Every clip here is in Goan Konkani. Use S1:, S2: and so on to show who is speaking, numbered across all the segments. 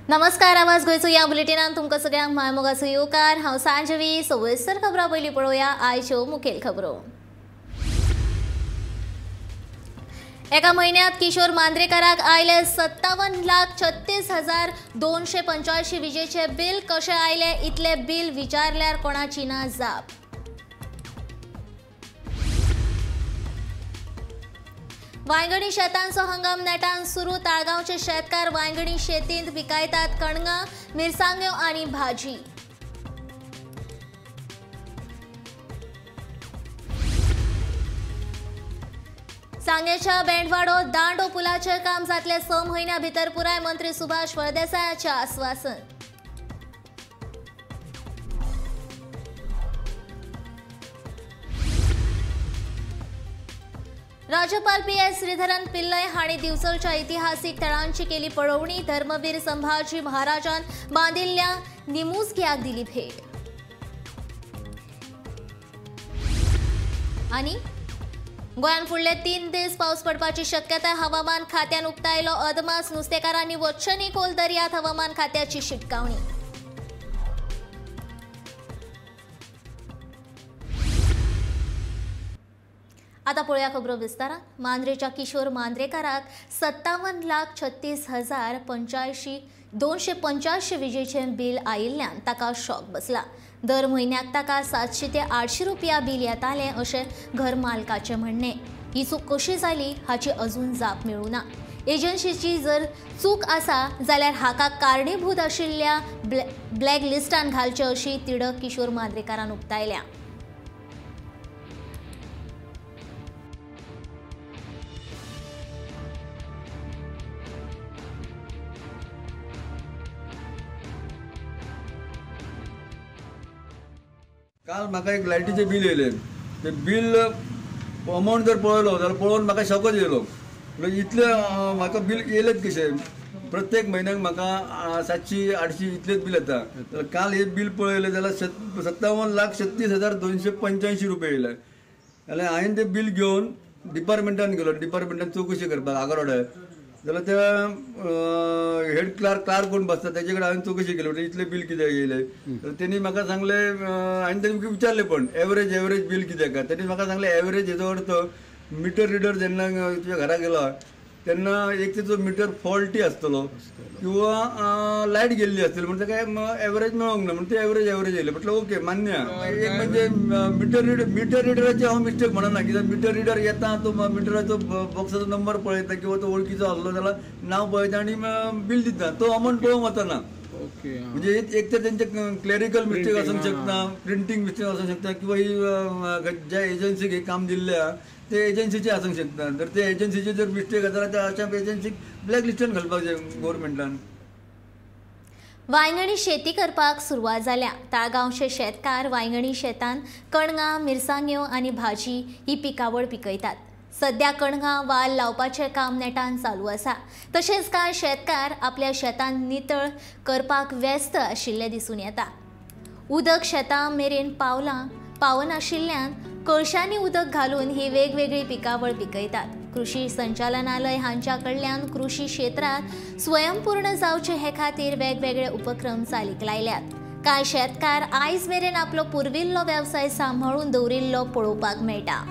S1: नमस्कार, आवाज गोंयचो ह्या बुलेटिनान तुमकां सगळ्यांक मायमोगाचो येवकार। हांव सांजवी। सविस्तर खबरां पयलीं पळोवया आयच्यो मुखेल खबरो। एका म्हयन्यांत किशोर मांद्रेकाराक आयले 57,36,285 विजेचे बिल। कशें आयले इतले बिल विचारल्यार कोणाची ना जाप। वांयगणी शेतांचो हंगाम नेटान सुरू। ताळगांवचे शेतकार वांयगणी शेतींत पिकायतात कणगां, मिरसांग्यो आनी भाजी। सांगेच्या बेंडवाडो दांडो पुलाचें काम जातलें 6 म्हयन्यां भितर पुराय, मंत्री सुभाष फळदेसायाचें आस्वासन। राज्यपाल पी.एस. श्रीधरन पिल्लय हांणी दिवचलच्या इतिहासीक थळांची केली पळोवणी। धर्मवीर संभाजी महाराजान बांदिल्ल्या निमुजग्याक दिली भेट। आनी गोंयांत फुडले 3 दीस पावस पडपाची शक्यताय हवामान खात्यान उक्तायलो अदमास। नुस्तेकारांनी वचचें न्ही खोल दर्यांत, हवामान खात्याची शिटकावणी। आता पळोवया खबरो विस्तारान। मांद्रेच्या किशोर मांद्रेकाराक 57,36,285 विजेचें बिल आयिल्ल्यान ताका शॉक बसला। दर म्हयन्याक ताका 700 ते 800 रुपया बिल येतालें अशें घर मालकाचें म्हणणें। ही चूक कशी जाली हाची अजून जाप मेळूं ना। एजन्सीची जर चूक आसा जाल्यार हाका कारणीभूत आशिल्ल्या ब्लॅक लिस्टान घालचें अशी तिडक किशोर मांद्रेकारान उक्तायल्या।
S2: काल म्हाका एक लायटीचें बील येयलें। तें बील अमावंट जर पळयलो जाल्यार पळोवन म्हाका शॉकच येयलो। म्हणजे इतलें म्हाका बील येयलेंच कशें? प्रत्येक म्हयन्याक म्हाका 700 800 इतलेंच बील येता। जाल्यार काल हें बील पळयलें जाल्यार 57,36,285 रुपया येयले। जाल्यार हांवें तें बील घेवन डिपार्टमेंटान गेलो, डिपार्टमेंटान चवकशी करपाक आगरवाड्यार। जाल्यार त्या हेड क्लार्क कोण बसता तेजे कडेन हांवें चवकशी केली, म्हणजे इतलें बील कित्याक येयलें? तर तेणी म्हाका सांगलें, हांवें तेंकां विचारलें पण एवरेज एवरेज बील कित्याक काय? तेणी म्हाका सांगलें एवरेज हेजो अर्थ मिटर रिडर जेन्ना तुज्या घरा गेला तेन्ना एक तेजो मिटर फॉल्टी आसतलो किंवा लायट गेल्ली आसतली, म्हणून ताका एवरेज मेळोंक ना, म्हणून ते एवरेज एवरेज येयलें। म्हटलें ओके, मान्य। एक म्हणजे मिटर रिडराची हांव मिस्टेक म्हणना, कित्याक मिटर रिडर येता तो मिटराचो बॉक्साचो नंबर पळयता किंवा तो वळखीचो आसलो जाल्यार नांव पळयता आनी बील दिता, तो अमावंट पळोवंक वचना। म्हणजे एक तर तेंचे क्लॅरिकल मिस्टेक आसूंक शकता, प्रिंटींग मिस्टेक आसूंक शकता, किंवा ही ज्या एजन्सीक हें काम दिल्लें आहा ते एजन्सीचे आसूंक शकता। जर ते एजन्सीचे जर मिस्टेक आसा जाल्यार अशा एजन्सीक ब्लॅक लिस्टान घालपाक जाय गव्हर्मेंटान।
S1: वांयगणी शेती करपाक सुरवात जाल्या। ताळगांवचे शेतकार वांयगणी शेतान कणगां, मिरसांग्यो आनी भाजी ही पिकावळ पिकयतात। सद्या कणगां वाल लावपाचें काम नेटान चालू आसा। तशेंच कांय शेतकार आपल्या शेतान नितळ करपाक व्यस्त आशिल्ले दिसून येता। उदक शेतां मेरेन पावनाशिल्ल्यान कळशांनी उदक घालून ही वेगवेगळी पिकावळ पिकयतात। कृषी संचालनालय हांच्या कडल्यान कृषी क्षेत्रांत स्वयंपूर्ण जावचे हे खातीर वेगवेगळे उपक्रम चालीक लायल्यात। कांय शेतकार आयज मेरेन आपलो पुर्विल्लो वेवसाय सांबाळून दवरिल्लो पळोवपाक मेळटा।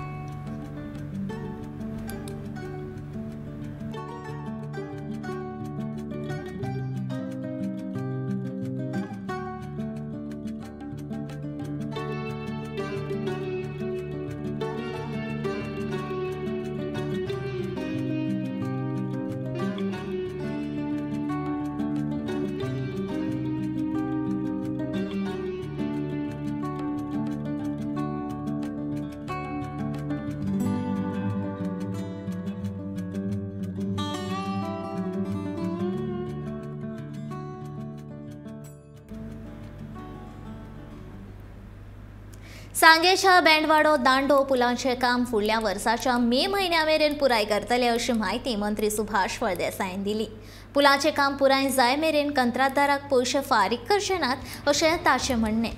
S1: सांगेच्या बेंडवाडो दांडो पुलाचें काम फुडल्या वर्साच्या मे म्हयन्या मेरेन पुराय करतले अशी म्हायती मंत्री सुभाष फळदेसायान दिली। पुलाचें काम पुराय जाय मेरेन कंत्राटदाराक पयशे फारीक करचे नात अशें ताचें म्हणणें।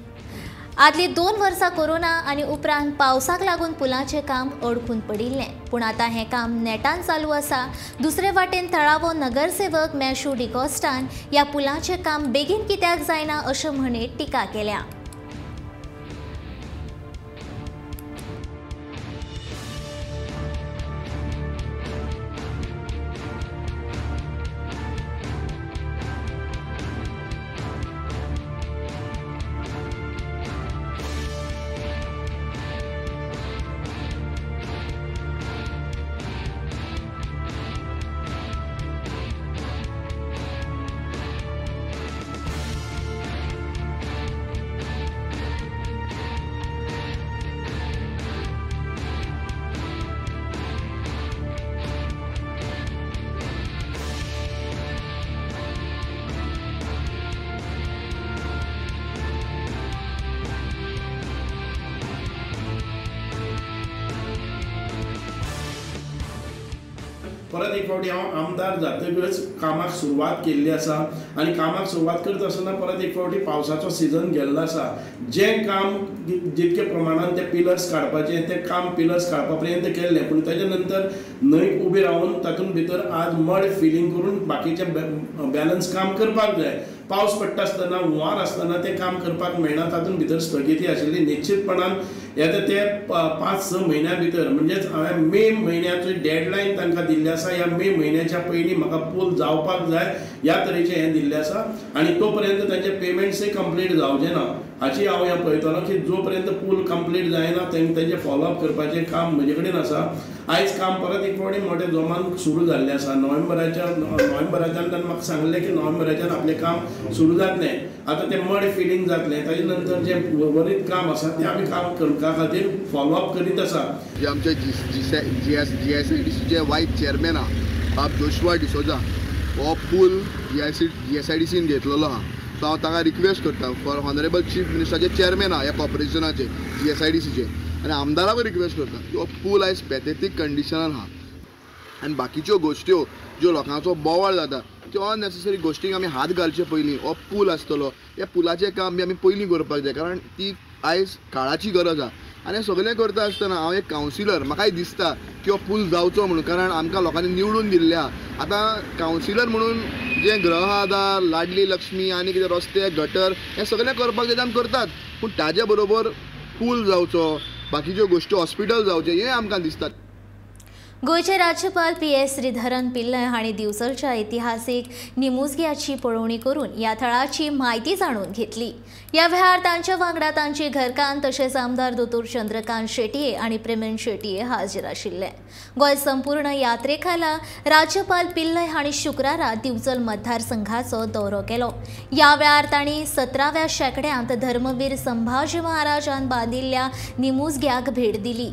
S1: आदली 2 वर्सां कोरोना आनी उपरांत पावसाक लागून पुलाचें काम अडकून पडिल्लें। पूण आतां हें काम नेटान चालू आसा. दुसरे वाटेन थळावो नगरसेवक मॅशू डिकॉस्टान ह्या पुलाचें काम बेगीन कित्याक जायना अशें म्हणीत टिका केल्या.
S3: परत एक फावटी हांव आमदार जातकच कामाक सुरवात केल्ली आसा आनी कामाक सुरवात करता आसतना परत एक फावटी पावसाचो सिजन गेल्लो आसा. जें काम जितके प्रमाणान ते पिलर्स काडपाचे तें काम पिलर्स काडपा पर्यंत केल्लें, पूण ताच्या नंतर न्हंयक उबी रावन तातूंत भितर आज मड फिलींग करून बाकीचें बॅलन्स काम करपाक जाय. पावस पडटा आसतना हुंवार आसतना तें काम करपाक मेळना, तातूंत भितर स्थगिती आशिल्ली. निश्चितपणान येता ते 5-6 म्हयन्या भितर म्हणजेच हांवें मे म्हयन्याची डेडलायन तांकां दिल्ली आसा. ह्या मे म्हयन्याच्या पयलीं म्हाका पूल जावपाक जाय ह्या तरेचें हें दिल्लें आसा आनी तो पर्यंत तांचे पेमेंट्सय कंप्लीट जावचें ना हाची हांव हें पळयतलो की जो पर्यंत पूल कंप्लीट जायना तेंचे फॉलोअप करपाचें काम म्हजे कडेन आसा. आयज काम परत एक फावटी मोठ्या जोमान सुरू जाल्लें आसा. नोव्हेंबराच्यान ताणें म्हाका सांगलें की नोव्हेंबराच्यान आपलें काम सुरू जातलें. आतां तें मड फिलींग जातलें, ताजे नंतर जें उर्वरीत काम आसा तें आमी काम करपा खातीर फॉलोअप करीत आसा.
S4: जे आमचे जी एस I D सीचे वायस चेअरमॅन आहा बाब जोशुआ डिसोजा, हो पूल G S I D scene घेतलेलो आहा. सो हांव ताका रिक्वेस्ट करता फॉर ऑनरेबल चीफ मिनिस्टराचे चेअरमॅन आहा ह्या कॉर्पोरेशनाचे जी एस I D सीचे आनी आमदाराकूय रिक्वेस्ट करता की हो पूल आयज पॅथेटीक कंडिशनान आहा आनी बाकीच्यो गोश्ट्यो ज्यो लोकांचो बोवाळ जाता त्यो अननेसेसरी गोश्टींक आमी हात घालचे पयलीं हो पूल आसतलो, ह्या पुलाचें काम बी आमी पयलीं करपाक जाय कारण ती आयज काळाची गरज आहा. आनी हें सगळें करता आसतना हांव एक कावन्सिलर, म्हाकाय दिसता की हो पूल जावचो म्हणून, कारण आमकां लोकांनी निवडून दिल्ले आहा. आतां कावन्सिलर म्हणून जें गृह आधार, लाडली लक्ष्मी आनी कितें रस्ते गटर हें सगळें करपाक जाय आमी करतात, पूण ताजे बरोबर पूल जावचो, बाकीच्यो गोश्टी हॉस्पिटल जावचें हें आमकां दिसता.
S1: गोंयचे राज्यपाल पी.एस. श्रीधरन पिल्लय हांणी दिवचलच्या इतिहासीक निमुजग्याची पळोवणी करून ह्या थळाची म्हायती जाणून घेतली. ह्या वेळार तांच्या वांगडा तांची घरकान्न तशेंच आमदार दोतोर चंद्रकांत शेटये आनी प्रेमेन शेटये हाजीर आशिल्ले. गोंय संपूर्ण यात्रेखाला राज्यपाल पिल्लय हांणी शुक्रारा दिवचल मतदारसंघाचो दौरो केलो. ह्या वेळार तांणी 17व्या शेंकड्यांत धर्मवीर संभाजी महाराजान बांदिल्ल्या निमुजग्याक भेट दिली.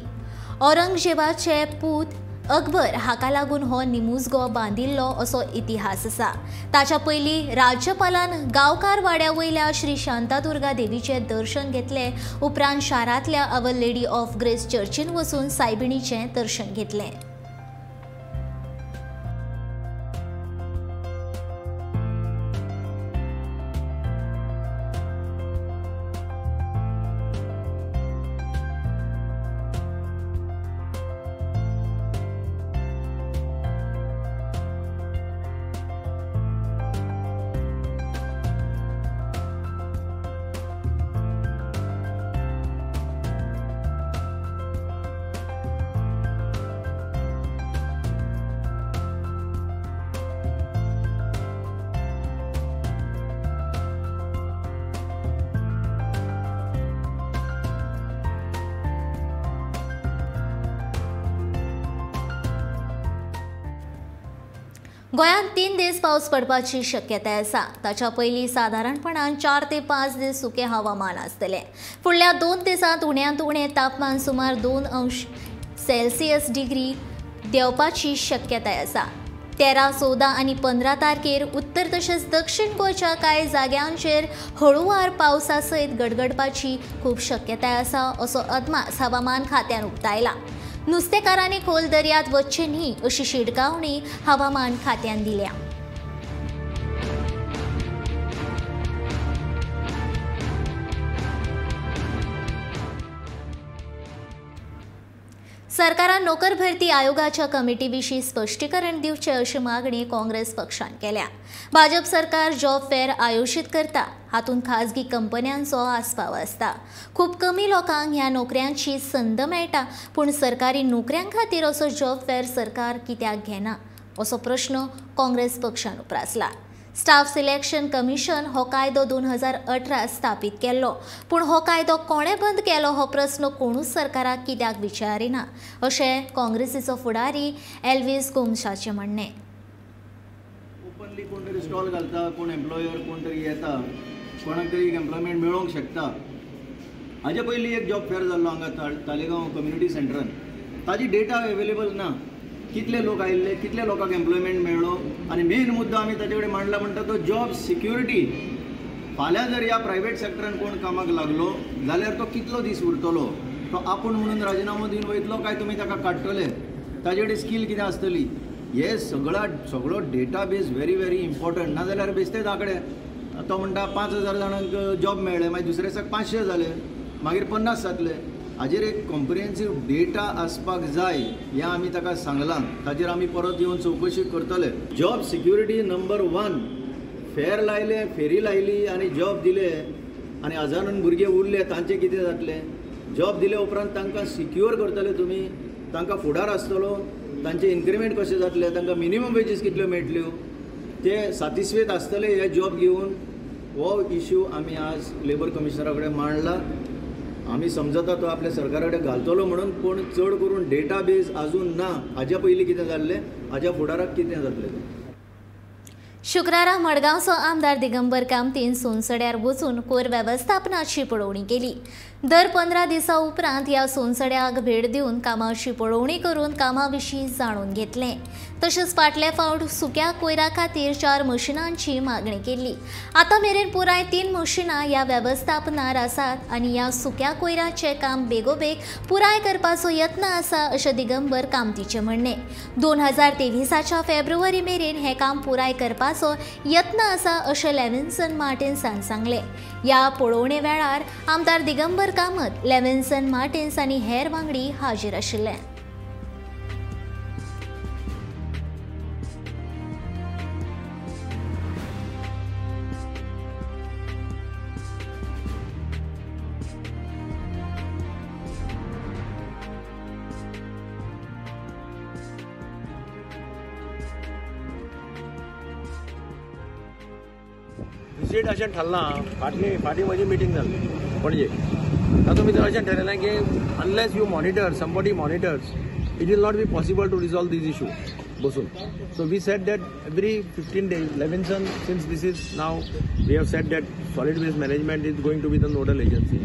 S1: औरंगजेबाचे पूत अकबर हाका लागून हो निमुजगो बांदिल्लो असो इतिहास आसा. ताच्या पयलीं राज्यपालान गांवकार वाड्या वयल्या श्री शांतादुर्गा देवीचें दर्शन घेतलें. उपरांत शारांतल्या our lady of grace चर्चीन वचून सायबिणीचें दर्शन घेतलें. गोंयांत 3 दीस पावस पडपाची शक्यताय आसा. ताच्या पयलीं सादारणपणान 4 ते 5 दीस सुकें हवामान आसतलें. फुडल्या 2 दिसांत उण्यांत उणें तापमान सुमार 2 अंश सेल्सियस डिग्री देंवपाची शक्यताय आसा. 13, 14 आनी 15 तारखेर उत्तर तशेंच दक्षिण गोंयच्या कांय जाग्यांचेर हळुवार पावसा सयत गडगडपाची खूब शक्यताय आसा असो अदमास हवामान खात्यान उक्तायला. नुस्तेकारांनी खोल दर्यांत वचचें न्ही अशी शिटकावणी हवामान खात्यान दिल्या. सरकारान नोकर भरती आयोगाच्या कमिटी विशीं स्पश्टीकरण दिवचें अशी मागणी काँग्रेस पक्षान केल्या. भाजप सरकार जॉब फेअर आयोजीत करता, हातूंत खाजगी कंपन्यांचो आस्पाव आसता. खूब कमी लोकांक ह्या नोकऱ्यांची संद मेळटा, पूण सरकारी नोकऱ्यां खातीर असो जॉब फेअर सरकार कित्याक घेना असो प्रश्न काँग्रेस पक्षान उप्रासला. स्टाफ सिलेक्शन कमिशन हो कायदो 2018 स्थापीत केल्लो, पूण हो कायदो कोणें बंद केलो हो प्रस्न कोणूच सरकाराक कित्याक विचारिना अशें काँग्रेसीचो फुडारी एल्विस गोमशाचें म्हणणें.
S5: ओपनली कोण तरी स्टॉल घालता, कोण एम्प्लॉयर कोण तरी येता, कोणाक तरी एम्प्लॉयमेंट मेळोवंक शकता. हाजे पयलीं एक जॉब फेअर जाल्लो हांगा तालेगांव कम्युनिटी सेंटरान, ताजी डेटा अवेलेबल ना, कितले लोक आयिल्ले, कितले लोकांक एम्प्लॉयमेंट मेळ्ळो. आनी मेन मुद्दो आमी ताजे कडेन मांडला म्हणटा तो जॉब सिक्युरिटी. फाल्यां जर ह्या प्रायवेट सेक्टरान कोण कामाक लागलो जाल्यार तो कितलो दीस उरतलो, तो आपूण म्हणून राजिनामो दिवन वयतलो काय तुमी ताका काडटले, ताजे कडेन स्कील कितें आसतली, हे सगळो डेटाबेस व्हेरी व्हेरी इम्पॉर्टंट. नाजाल्यार बेश्टेच आंकडे, तो म्हणटा 5,000 जाणांक जॉब मेळ्ळे, मागीर दुसऱ्या दिसाक 500 जाले, मागीर 50 जातले. हाजेर एक कॉम्प्रिहेन्सीव डेटा आसपाक जाय हें आमी ताका सांगलां, ताजेर आमी परत येवन चवकशी करतले. Job security number 1. फेर लायले, फेरी लायली आनी जॉब दिले आनी हजारान भुरगे उरले, तांचें कितें जातलें? जॉब दिले उपरांत तांकां सिक्युअर करतले तुमी, तांकां फुडार आसतलो, तांचे इन्क्रिमेंट कशें जातलें, तांकां मिनिमम वेजीस कितल्यो मेळटल्यो, ते सातिस्फेद आसतले हे जॉब घेवन. हो इश्यू आमी आज लेबर कमिशनरा कडेन मांडला. आमी समजता तो आपल्या सरकारा कडेन घालतलो म्हणून, पूण चड करून डेटाबेस आजून ना. हाज्या पयलीं कितें जाल्लें, हाज्या फुडाराक कितें जातलें.
S1: शुक्रारा मडगांवचो आमदार दिगंबर कामतीन सोनसड्यार वचून कोयर वेवस्थापनाची पळोवणी केली. दर 15 दिसां उपरांत ह्या सोनसड्याक भेट दिवन कामाची पळोवणी करून कामा विशीं जाणून घेतलें. तशेंच फाटले फावट सुक्या कोयरा खातीर 4 मशिनांची मागणी केल्ली. आतां मेरेन पुराय 3 मशिनां ह्या वेवस्थापनार आसात आनी ह्या सुक्या कोयराचें काम बेगोबेग पुराय करपाचो यत्न आसा अशें दिगंबर कामतीचें म्हणणें. 2023च्या फेब्रुवारी मेरेन हें काम पुराय करपाचो यत्न आसा अशें लेविन्सन मार्टिन्सान सांगलें. ह्या पळोवणे वेळार आमदार दिगंबर कामत, लेविन्सन मार्टिन्स आनी हेर वांगडी हाजीर आशिल्ले.
S6: विजीट अशें ठरलां, फाटली फाटीं म्हजी मिटींग जाली पणजे, तातूंत भितर अशें ठरयलें की unless you monitor, somebody monitors, it will not be possible to resolve these issue बसून. So we said that every 15 days Levinson, since this is now we have said that solid waste management is going to be the nodal agency,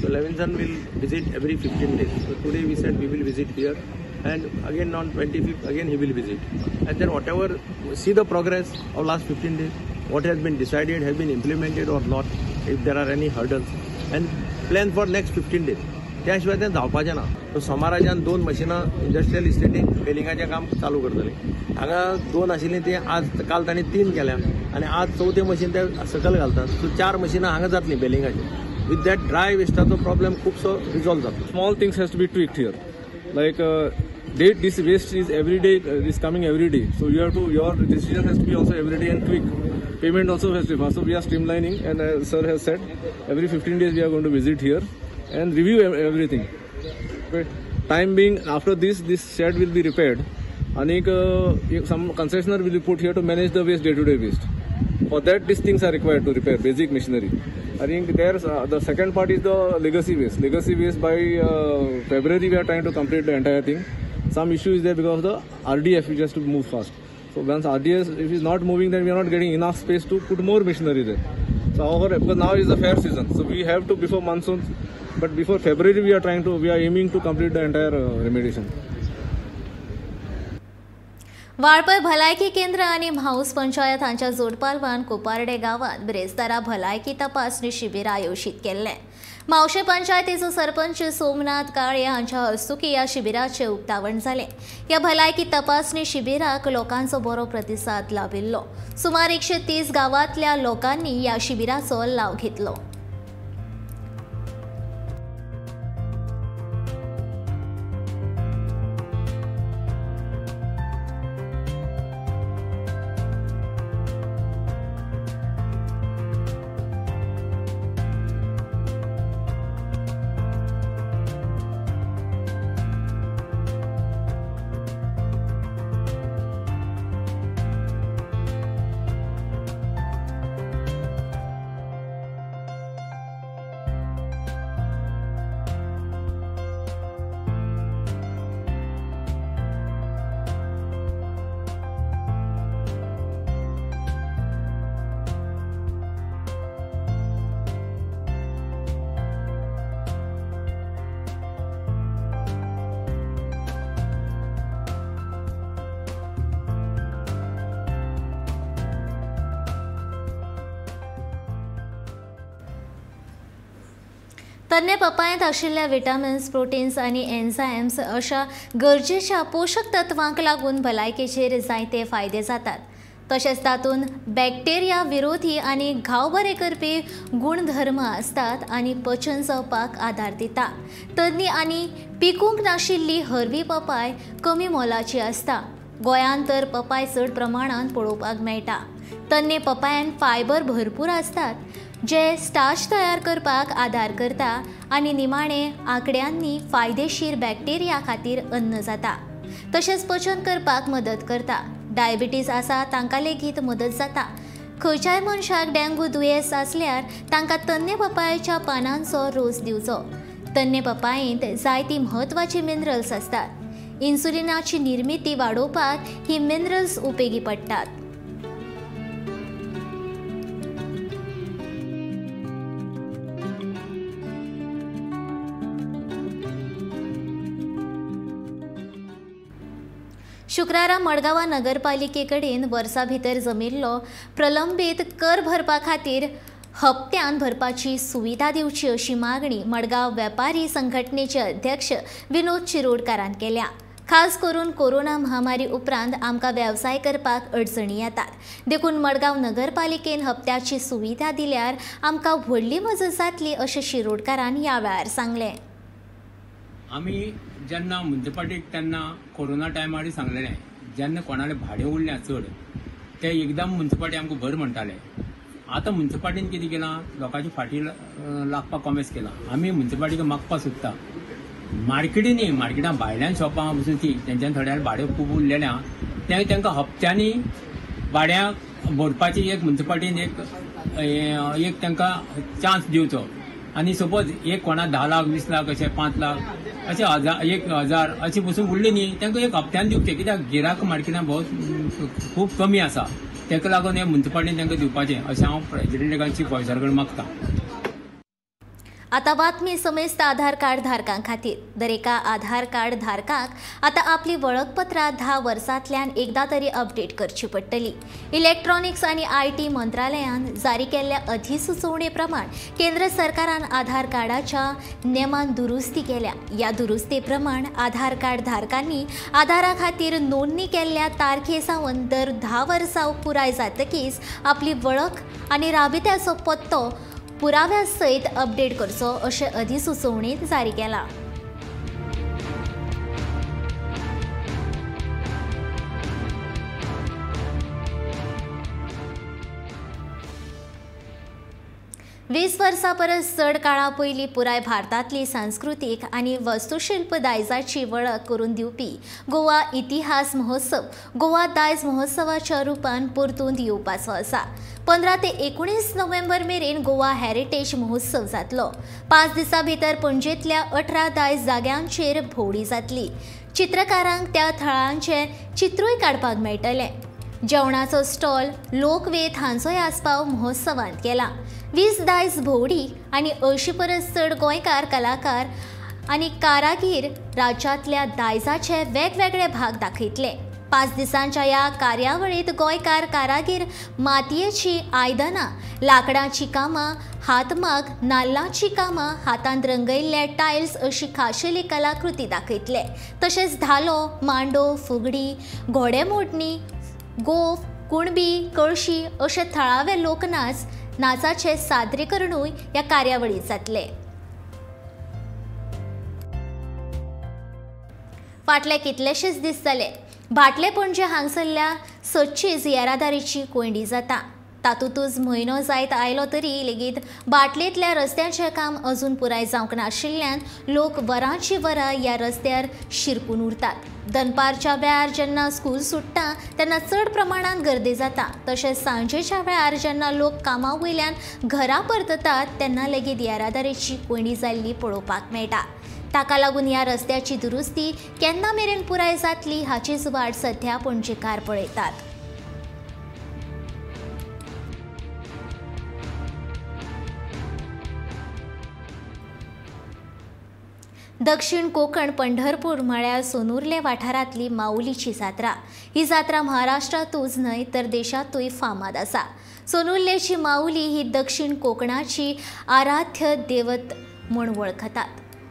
S6: so Levinson will visit every 15 days. So today we said we will visit here, and again on 25th again he will visit, and then whatever, see the progress of last 15 days, what has been decided, has been implemented or not, if there are any hurdles, and plan for next 15 days. त्या शिवाय तें जावपाचें ना. सो सोमाराच्यान 2 मशिनां इंडस्ट्रियल इस्टेटीन बेलिंगाचें काम चालू करतलीं. हांगा 2 आशिल्लीं तीं आज काल तांणी 3 केल्या आनी आज चवथें मशीन ते सकयल घालतात. सो 4 मशिनां हांगा जातलीं बेलिंगाचीं. विथ that dry वेस्टाचो प्रॉब्लेम खुबसो रिजॉल्व जातलो.
S7: Small things has to be tweaked here, like this waste is every day, is coming every day, so you have to, your decision has to be also every day and quick. Payment also has to be fast. So we are streamlining, and as sir has said, every 15 days we are going to visit here and review everything. Okay. Time being, after this shed will be repaired. Anik some concessionaire will be put here to manage the waste, day-to-day waste. For that, these things are required to repair basic machinery. I think there's the second part is the legacy waste. Legacy waste by February we are trying to complete the entire thing. Some issue is there because of the RDF, we just to move fast. So once RDF if is not moving, then we are not getting enough space to put more machinery there. So our, because now is the fair season, so we have to before monsoon, but before February we are aiming to complete the entire remediation.
S1: Valpoi भलायकी केंद्र आनी म्हाऊस पंचायत हांच्या जोडपालवान कोपार्डे गांवांत ब्रेस्तारा भलायकी तपासणी शिबीर आयोजीत केल्लें. म्हावशे पंचायतीचो सरपंच सोमनाथ काळे हांच्या हस्तुकीं ह्या शिबिराचें उक्तावण जालें. ह्या भलायकी तपासणी शिबिराक लोकांचो बरो प्रतिसाद लाबिल्लो. सुमार 130 गांवांतल्या लोकांनी ह्या शिबिराचो लाव घेतलो. तरणे पपायेंत आशिल्ल्या विटामिन्स, प्रोटीन्स आनी एन्झायम्स अशा गरजेच्या पोशक तत्वांक लागून भलायकेचेर जायते फायदे जातात. तशेंच तातूंत बॅक्टेरिया विरोधी आनी घाव बरे करपी गुणधर्म आसतात आनी पचन जावपाक आदार दिता. तरणी आनी पिकूंक नाशिल्ली हरवी पपाय कमी मोलाची आसता. गोंयांत तर पपाय चड प्रमाणांत पळोवपाक मेळटा. तरणे पपायन फायबर भरपूर आसतात जे स्टार्च तयार करपाक आदार करता आनी निमाणे आंकड्यांनी फायदेशीर बॅक्टेरिया खातीर अन्न जाता. तशेंच पचन करपाक मदत करता. डायबिटीज आसा तांकां लेगीत मदत जाता. खंयच्याय मनशाक डेंगू दुयेंस आसल्यार तांकां तन्ने पपायेच्या पानांचो रोस दिवचो. तन्ने पपायेंत जायतीं म्हत्वाचीं मिनरल्स आसतात. इन्सुलिनाची निर्मिती वाडोवपाक ही मिनरल्स उपेगी पडटात. शुक्रारा मडगांवा नगरपालिके कडेन वर्सा भितर जमिल्लो प्रलंबीत कर भरपा खातीर हप्त्यान भरपाची सुविधा दिवची अशी मागणी मडगांव वेपारी संघटनेचे अध्यक्ष विनोद शिरोडकारान केल्या. खास करून कोरोना महामारी उपरांत आमकां वेवसाय करपाक अडचणी येतात, देखून मडगांव नगरपालिकेन हप्त्याची सुविधा दिल्यार आमकां व्हडली मजत जातली अशें शिरोडकारान ह्या वेळार सांगलें.
S8: आमी जेन्ना म्युनिसिपालिटीक तेन्ना कोरोना टायमार सांगलेलें, जेन्ना कोणालें भाडें उरलें चड ते एकदम म्युनिसिपालिटी आमकां भर म्हणटाले. आतां म्युनिसिपालिटीन कितें केलां, लोकांची फाटी लागपाक कॉमेस केलां. आमी म्युनिसिपालिटीक मागपाक सोदता, मार्केटींनी मार्केटां भायल्यान शॉपां बसून ती तेंच्यान थोड्या भाडें खूब उरलेलें आहा तें तांकां हप्त्यांनी भाड्याक भरपाची एक म्युनिसिपालिटीन एक तांकां चान्स दिवचो. आनी सपोज एक कोणा 10 लाख 20 लाख अशें 5 लाख अशें 1000 अशें बसून उरले न्ही तांकां एक हप्त्यान दिवचें, कित्याक गिरायक मार्केटान बहुत खूब कमी आसा. ताका लागून हे म्युनिसिपालिटीन तांकां दिवपाचें अशें हांव प्रेजिडेंटा चीफ ऑफिसरा कडेन मागता.
S1: आता बातमी समेस्त आधार कार्ड धारकां खातीर. दरेका आधार कार्ड धारकाक आतां आपली वळखपत्रां 10 वर्सांतल्यान एकदां तरी अपडेट करची पडटली. इलेक्ट्रॉनिक्स आनी IT मंत्रालयान जारी केल्ल्या अधिसुचोवणे प्रमाण केंद्र सरकारान आधार कार्डाच्या नेमान दुरुस्ती केल्या. ह्या दुरुस्ती प्रमाण आधार कार्ड धारकांनी आधारा खातीर नोंदणी केल्ल्या तारखे सावन दर 10 वर्सां पुराय जातकीच आपली वळख आनी राबित्याचो पत्तो पुराव्या सयत अपडेट करचो अशें अधिसुचोवणेंत जारी केला. वीस वर्सां परस चड काळा पयलीं पुराय भारतांतली सांस्कृतीक आनी वस्तुशिल्प दायजाची वळख करून दिवपी गोवा इतिहास महोत्सव गोवा दायज महोत्सवाच्या रुपान परतून येवपाचो आसा. 15 ते 19 नोव्हेंबर मेरेन गोवा हेरिटेज महोत्सव जातलो. 5 दिसां भितर पणजेंतल्या 18 दायज जाग्यांचेर भोंवडी जातली. चित्रकारांक त्या थळांचें चित्रूय काडपाक मेळटलें. जेवणाचो स्टॉल, लोकवेद हांचोय आस्पाव महोत्सवांत केला. 20 दायज भोंवडी आनी 80 परस चड गोंयकार कलाकार आनी कारागीर राज्यांतल्या दायजाचे वेगवेगळे भाग दाखयतले. 5 दिसांच्या ह्या कार्यावळींत गोंयकार कारागीर मातयेचीं आयदनां, लांकडाचीं कामां, हातमाग, नाल्लाचीं कामां, हातांत रंगयल्ले टायल्स अशी खाशेली कलाकृती दाखयतले. तशेंच धालो, मांडो, फुगडी, घोडेमोडणी, गोफ, कुणबी, कळशी अशे थळावे लोकनाच नाचाचे सादरीकरणूय ह्या कार्यावळींत जातले. फाटले कितलेशेच दीस जाले भाटले पणजे हांगसरल्या सदचीच येरादारीची कोंयडी जाता. तातूंतच म्हयनो जायत आयलो तरी लेगीत बाटलेंतल्या रस्त्याचें काम अजून पुराय जावंक नाशिल्ल्यान लोक वरांची वरां ह्या रस्त्यार शिरकून उरतात. दनपारच्या वेळार जेन्ना स्कूल सुट्टा तेन्ना चड प्रमाणांत गर्दी जाता. तशेंच सांजेच्या वेळार जेन्ना लोक कामा वयल्यान घरा परततात तेन्ना लेगीत येरादारीची कोंयडी जाल्ली पळोवपाक मेळटा. ताका लागून ह्या रस्त्याची दुरुस्ती केन्ना मेरेन पुराय जातली हाचीच वाट सध्या पणजेकार पळयतात. दक्षिण कोकण पंढरपूर म्हळ्यार सोनुर्ले वाठारांतली माऊलीची जात्रा. ही जात्रा महाराष्ट्रांतूच न्हय तर देशांतूय फामाद आसा. सोनुर्लेची माऊली ही दक्षिण कोकणाची आराध्य देवत म्हूण वळखतात.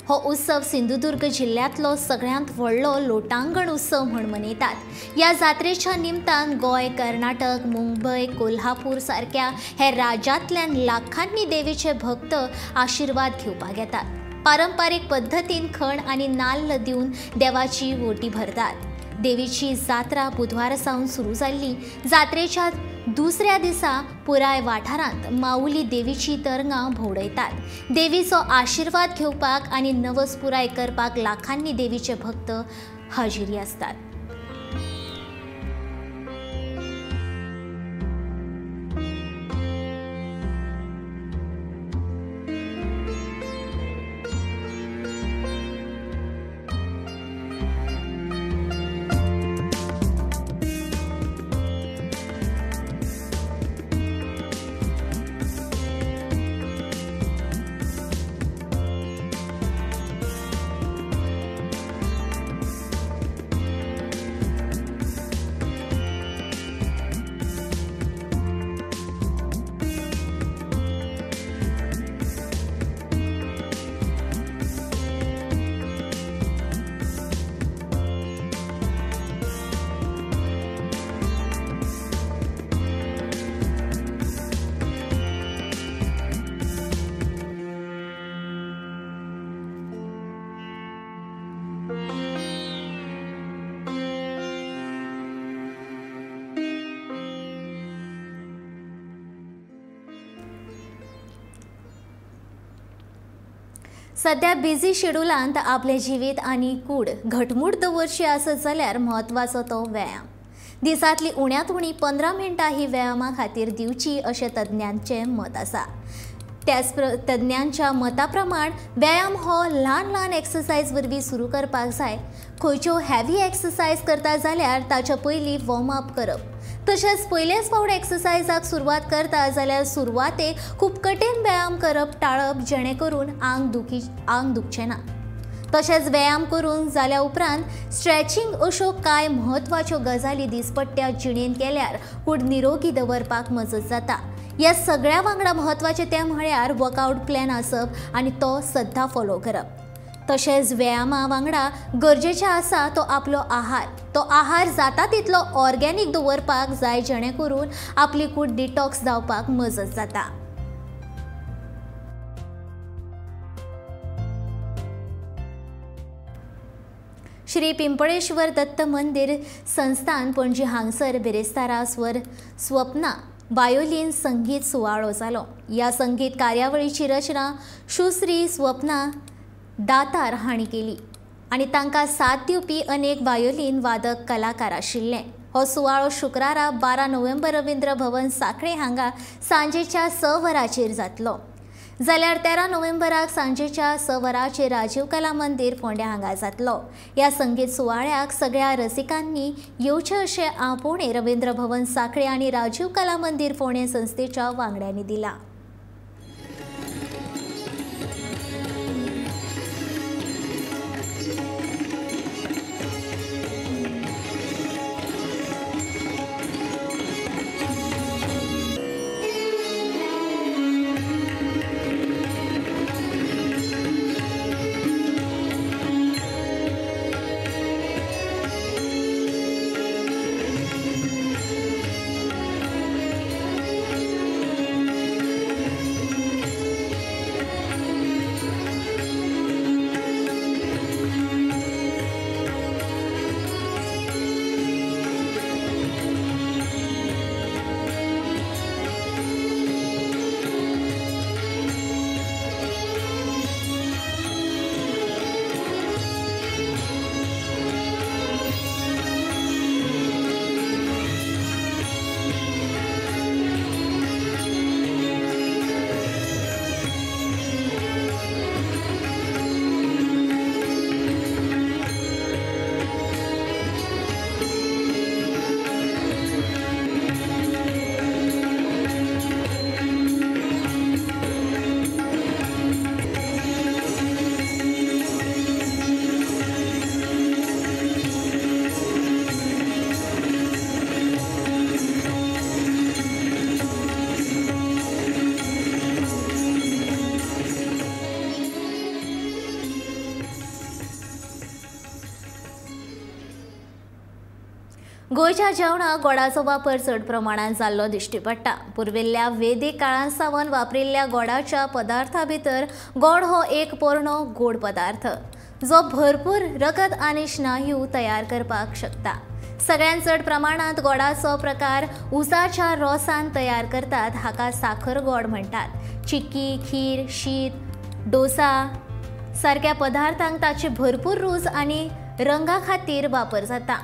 S1: हो उत्सव सिंधुदुर्ग जिल्ल्यांतलो सगळ्यांत व्हडलो लोटांगण उत्सव म्हूण मनयतात. ह्या जात्रेच्या निमतान गोंय, कर्नाटक, मुंबय, कोल्हापूर सारक्या हे राज्यांतल्यान लाखांनी देवीचे भक्त आशिर्वाद घेवपाक येतात. पारंपारीक पद्दतीन खण आनी नाल्ल दिवन देवाची वोटी भरतात. देवीची जात्रा बुधवारा सावन सुरू जाल्ली. जात्रेच्या दुसऱ्या दिसा पुराय वाठारांत माऊली देवीची तरंगां भोंवडयतात. देवीचो आशिर्वाद घेवपाक आनी नवस पुराय करपाक लाखांनी देवीचे भक्त हाजिरी आसतात. सध्या बिझी शेड्युलांत आपलें जिवीत आनी कूड घटमूट दवरची आसत जाल्यार म्हत्वाचो तो व्यायाम. दिसांतली उण्यांत उणी 15 मिनटां ही व्यायामा खातीर दिवची अशें तज्ञांचें मत आसा. त्याच तज्ञांच्या मता प्रमाण व्यायाम हो ल्हान ल्हान एक्सरसायज वरवीं सुरू करपाक जाय. खंयच्यो हेवी एक्सरसायज करता जाल्यार ताच्या पयलीं वॉर्म अप करप, तशेंच पयलेच फावट एक्सरसायजाक सुरवात करता जाल्यार सुरवातेक खूब कठीण व्यायाम करप टाळप, जेणे करून आंग दुखचें ना. तशेंच व्यायाम करून जाल्या उपरांत स्ट्रेचिंग अश्यो कांय म्हत्वाच्यो गजाली दिसपट्ट्या जिणेंत केल्यार कूड निरोगी दवरपाक मजत जाता. ह्या सगळ्या वांगडा म्हत्वाचें तें म्हळ्यार वर्कआवट प्लॅन आसप आनी तो सद्दां फॉलो करप. तशेंच व्यायामा वांगडा गरजेचें आसा तो आपलो आहार. तो आहार जाता तितलो ऑर्गेनीक दवरपाक जाय, जेणे करून आपली कूड डिटॉक्स जावपाक मजत जाता. श्री पिंपळेश्वर दत्त मंदिर संस्थान पणजी हांगसर बिरेस्तारा स्वर स्वप्ना वायोलीन संगीत सुवाळो जालो. ह्या संगीत कार्यावळीची रचना सुश्री स्वप्ना दातार हांणी केली आनी तांकां साथ दिवपी अनेक वायोलीन वादक कलाकार आशिल्ले. हो सुवाळो शुक्रारा 12 नोव्हेंबर रवींद्र भवन साखळे हांगा सांजेच्या 6 वरांचेर जातलो. जाल्यार 13 नोव्हेंबराक सांजेच्या 6 वरांचेर राजीव कला मंदिर फोंड्या हांगा जातलो. ह्या संगीत सुवाळ्याक सगळ्या रसिकांनी येवचें अशें आपोवणें रवींद्र भवन साखळे आनी राजीव कला मंदिर फोंडें संस्थेच्या वांगड्यांनी दिलां. गोंयच्या जेवणाक गोडाचो वापर चड प्रमाणांत जाल्लो दिश्टी पडटा. पुर्विल्ल्या वेदीक काळांत सावन वापरिल्ल्या गोडाच्या पदार्था भितर गोड हो एक पोरणो गोड पदार्थ जो भरपूर रगत आनी स्नायू तयार करपाक शकता. सगळ्यांत चड प्रमाणांत गोडाचो प्रकार उसाच्या रोसान तयार करतात, हाका साखर गोड म्हणटात. चिक्की, खीर, शीत, डोसा सारक्या पदार्थांक ताची भरपूर रूच आनी रंगा खातीर वापर जाता.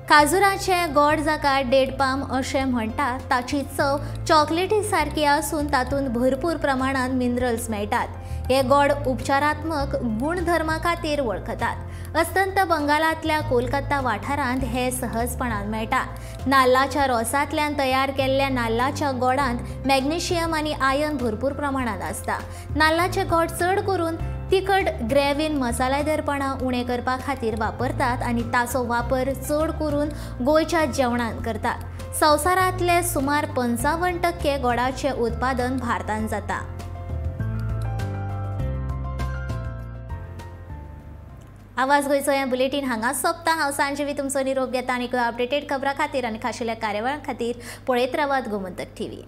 S1: काजुराचें गोड जाका डेड पाम अशें म्हणटात ताची चव चॉकलेटी सारकी आसून तातूंत भरपूर प्रमाणांत मिनरल्स मेळटात. हे गोड उपचारात्मक गुणधर्मा खातीर वळखतात. अस्तंत बंगालांतल्या कोलकाता वाठारांत हे सहजपणान मेळटा. नाल्लाच्या रोसांतल्यान तयार केल्ल्या नाल्लाच्या गोडांत मॅग्नेशियम आनी आयर्न भरपूर प्रमाणांत आसता. नाल्लाचें गोड चड करून तिखट ग्रेवीन मसालेदारपणां उणें करपा खातीर वापरतात आनी ताचो वापर चड करून गोंयच्या जेवणांत करतात. संवसारांतले सुमार 55% गोडाचें उत्पादन भारतांत जाता. आवाज गोंयचो हें बुलेटीन हांगा सोंपता. हांव सांजवी तुमचो निरोप घेता आनी अपडेटेड खबरां खातीर आनी खाशेल्या कार्यावळां खातीर पळयत रावात गोमंतक टीव्ही.